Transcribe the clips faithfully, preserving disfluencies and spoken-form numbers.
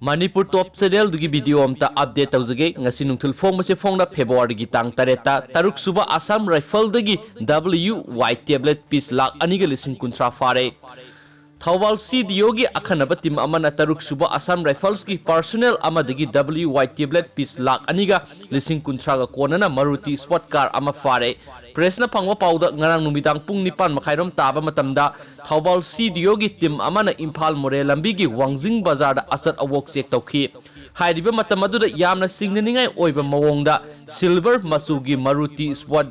ꯃꯅꯤꯄꯨꯔ ꯇꯣꯞ ꯆꯦꯅꯦꯜꯗꯨꯒꯤ video ꯑꯝꯇ update ꯇꯧꯖꯒꯦ꯫ ꯉꯁꯤ ꯅꯨꯡꯊꯤꯜ ꯐꯣꯡꯕꯁꯦ ꯐꯣꯡꯅ ꯐꯦꯕ꯭ꯔꯨꯋꯥꯔꯤꯒꯤ ꯇꯥꯡ ꯇꯔꯦꯠꯇ ꯇꯔꯨꯛ ꯁꯨꯕ Assam ꯔꯥꯏꯐꯜꯗꯒꯤ W Y tablet piece lakh ꯑꯅꯤꯒ ꯂꯤꯁꯤꯡ ꯀꯨꯟꯊ꯭ꯔꯥ ꯐꯥꯔꯦ꯫ ꯊꯧꯕꯥꯜ C D O ꯒꯤ ꯑꯈꯟꯅꯕ ꯇꯤꯝ ꯑꯃꯅ ꯇꯔꯨꯛ ꯁꯨꯕ ꯑꯁꯥꯝ ꯔꯥꯏꯐꯜꯁꯀꯤ ꯄꯥꯔꯁꯣꯅꯦꯜ ꯑꯃꯗꯒꯤ W Y tablet piece lakh ꯑꯅꯤꯒ ꯂꯤꯁꯤꯡ ꯀꯨꯟꯊ꯭ꯔꯥꯒ ꯀꯣꯟꯅꯅ ꯃꯔꯨꯇꯤ ꯁ꯭ꯄꯣꯔꯠ ꯀꯥꯔ ꯑꯃ ꯐꯥꯔꯦ꯫ ꯄ꯭ꯔꯦꯁꯅ ꯐꯪꯕ ꯄꯥꯎꯗ ꯉꯔꯥꯡ ꯅꯨꯃꯤꯗꯥꯡ ꯄꯨꯡ ꯅꯤꯄꯥꯟ ꯃꯈꯥꯏꯔꯣꯝ ꯇꯥꯕ ꯃꯇꯝꯗ ꯊꯧꯕꯥꯜ C D O ꯒꯤ ꯇꯤꯝ ꯑꯃꯅ ꯏꯝꯐꯥꯜ ꯃꯣꯔꯦ ꯂꯝꯕꯤꯒꯤ ꯋꯥꯡꯖꯤꯡ ꯕꯖꯥꯔꯗ ꯑꯆꯠ ꯑꯋꯣꯛ ꯆꯦꯛ ꯇꯧꯈꯤ꯫ ꯍꯥꯏꯔꯤꯕ ꯃꯇꯝ ꯑꯗꯨꯗ ꯌꯥꯝꯅ ꯆꯤꯡꯅꯅꯤꯡꯉꯥꯏ ꯑꯣꯏꯕ ꯃꯑꯣꯡꯗ ꯁꯤꯜꯚꯔ ꯃꯆꯨꯒꯤ ꯃꯔꯨꯇꯤ ꯁ꯭ꯄꯣꯔꯠ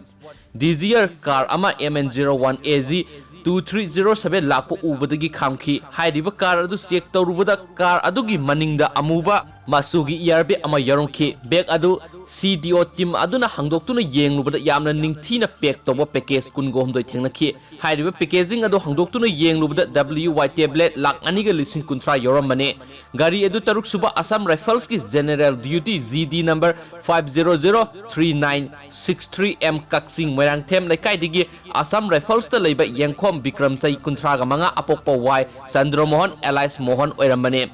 ꯗꯤꯖꯤꯌꯔ ꯀꯥꯔ ꯑꯃ M N zero one A G two three zero seven ꯂꯥꯛꯄ ꯎꯕꯗꯒꯤ ꯈꯥꯝꯈꯤ꯫ ꯍꯥꯏꯔꯤꯕ ꯀꯥꯔ ꯑꯗꯨ ꯆꯦꯛ ꯇꯧꯔꯨꯕꯗ ꯀꯥꯔ ꯑꯗꯨꯒꯤ ꯃꯅꯤꯡꯗ ꯑꯃꯨꯕ ꯃꯆꯨꯒꯤ ꯏꯌꯥꯔ ꯕꯦꯒ ꯑꯃ ꯌꯥꯎꯔꯝꯈꯤ꯫ ꯕꯦꯒ ꯑꯗꯨ C D O ꯇꯤꯝ ꯑꯗꯨꯅ ꯍꯥꯡꯗꯣꯛꯇꯨꯅ ꯌꯦꯡꯂꯨꯕꯗ ꯌꯥꯝꯅ ꯅꯤꯡꯊꯤꯅ ꯄꯦꯛ ꯇꯧꯕ ꯄꯦꯀꯦꯖ ꯀꯨꯟꯒ ꯍꯨꯝꯗꯣꯏ ꯊꯦꯡꯅꯈꯤ꯫ ꯍꯥꯏꯔꯤꯕ ꯄꯦꯀꯦꯖꯤꯡ ꯑꯗꯨ ꯍꯥꯡꯗꯣꯛꯇꯨꯅ ꯌꯦꯡꯂꯨꯕꯗ W Y tablet ꯂꯥꯈ ꯑꯅꯤꯒ ꯂꯤꯁꯤꯡ ꯀꯨꯟꯊ꯭ꯔꯥ ꯌꯥꯎꯔꯝꯕꯅꯤ꯫ ꯒꯥꯔꯤ ꯑꯗꯨ ꯇꯔꯨꯛ ꯁꯨꯕ ꯑꯁꯥꯝ ꯔꯥꯏꯐꯜꯁꯀꯤ general duty G D number five zero zero three nine six three M ꯀꯛꯆꯤꯡ ꯃꯣꯏꯔꯥꯡꯊꯦꯝ ꯂꯩꯀꯥꯏꯗꯒꯤ ꯑꯁꯥꯝ ꯔꯥꯏꯐꯜꯁꯇ ꯂꯩꯕ ꯌꯦꯡꯈꯣꯝ ꯕꯤꯀ꯭ꯔꯝ ꯆꯍꯤ ꯀꯨꯟꯊ꯭ꯔꯥꯒ ꯃꯉꯥ ꯑꯄꯣꯛꯄ ꯋꯥꯏ ꯆꯟꯗ꯭ꯔꯃꯣꯍꯟ alias ꯃꯣꯍꯟ ꯑꯣꯏꯔꯝꯕꯅꯤ꯫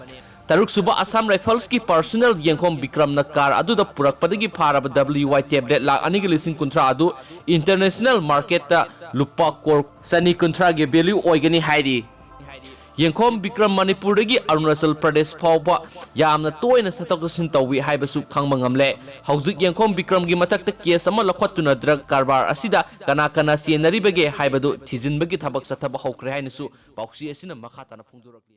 ꯇꯔꯨꯛ ꯁꯨꯕ ꯑꯁꯥꯝ ꯔꯥꯏꯐꯜꯁꯀꯤ ꯄꯥꯔꯁꯣꯅꯦꯜ ꯌꯦꯡꯈꯣꯝ ꯕꯤꯀ꯭ꯔꯝꯅ ꯀꯥꯔ ꯑꯗꯨꯗ ꯄꯨꯔꯛꯄꯗꯒꯤ ꯐꯥꯔꯕ W Y tablet ꯂꯥꯈ ꯑꯅꯤꯒ ꯂꯤꯁꯤꯡ ꯀꯨꯟꯊ꯭ꯔꯥ ꯑꯗꯨ ꯏꯟꯇꯔꯅꯦꯁꯅꯦꯜ ꯃꯥꯔꯀꯦꯠꯇ ꯂꯨꯄꯥ ꯀꯣꯔ ꯆꯅꯤ ꯀꯨꯟꯊ꯭ꯔꯥꯒꯤ ꯚꯦꯂ꯭ꯌꯨ ꯑꯣꯏꯒꯅꯤ ꯍꯥꯏꯔꯤ꯫ ꯌꯦꯡꯈꯣꯝ ꯕꯤꯀ꯭ꯔꯝ ꯃꯅꯤꯄꯨꯔꯗꯒꯤ ꯑꯔꯨꯅꯥꯆꯜ ꯄ꯭ꯔꯗꯦꯁ ꯐꯥꯎꯕ ꯌꯥꯝꯅ ꯇꯣꯏꯅ ꯆꯠꯊꯣꯛ ꯆꯠꯁꯤꯟ ꯇꯧꯏ ꯍꯥꯏꯕꯁꯨ ꯈꯪꯕ ꯉꯝꯂꯦ꯫ ꯍꯧꯖꯤꯛ ꯌꯦꯡꯈꯣꯝ ꯕꯤꯀ꯭ꯔꯝꯒꯤ ꯃꯊꯛꯇ ꯀꯦꯁ ꯑꯃ ꯂꯧꯈꯠꯇꯨꯅ ꯗ꯭ꯔꯒ ꯀꯔꯕꯥꯔ ꯑꯁꯤꯗ ꯀꯅꯥ ꯀꯅꯥ ꯆꯦꯟꯅꯔꯤꯕꯒꯦ ꯍꯥꯏꯕꯗꯨ ꯊꯤꯖꯤꯟꯕꯒꯤ ꯊꯕꯛ ꯆꯠꯊꯕ ꯍꯧꯈ꯭ꯔꯦ ꯍꯥꯏꯅꯁꯨ ꯄꯥꯎꯆꯦ ꯑꯁꯤꯅ ꯃꯈꯥ ꯇꯥꯅ ꯐꯣꯡꯗꯣꯔꯛꯂꯤ꯫